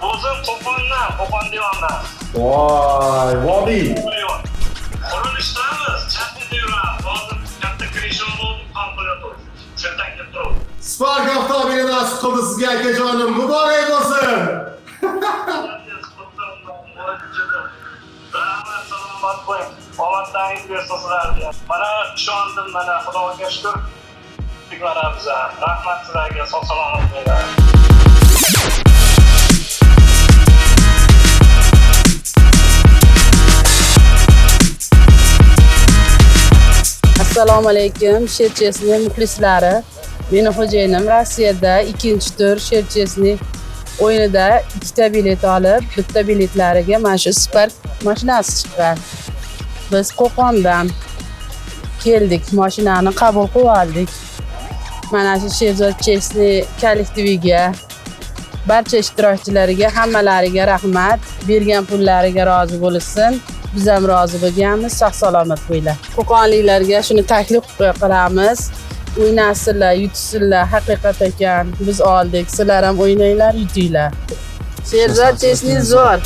O'zim Qo'qondan, Qo'qon deyapman. Voy, vodiy. Qurilishdamiz, chapida yuramiz. Hozir katta krishon bo'ldi, komplet. Chetdan kelib turibdi. Spark avtomobilini nasib qildi sizga, akajonim. Muborak bo'lsin. Rahmat, salomat bo'ling. Omadlaringiz bersin sizlarga. Mana ishondim, mana Xudoga shukur. Mana biza. Rahmat sizlarga, sog' salomat bo'linglar. Assalomu alaykum, Sherchesni muxlislari. Meni xo'jayinim Rossiyada ikkinchi tur Sherchesni o'yinida ikkita bilet olib, bitta biletlariga mana shu Spark mashinasi chiqqan. Biz Qo'qondan keldik, mashinani qabul qilib oldik. Mana shu Sherzod Chesni kollektiviga, barcha ishtirokchilariga, hammalariga rahmat. Bergan pullariga rozi bo'lishsin. Biz ham rozi bo'lganmiz, sog' salomat bo'linglar. Qo'qonliklarga shuni taklif qilamiz. O'ynasinlar, yutsinlar, haqiqat ekan. Biz oldik, sizlar ham o'ynanglar, yutinglar. Sherzod Chesni zo'r.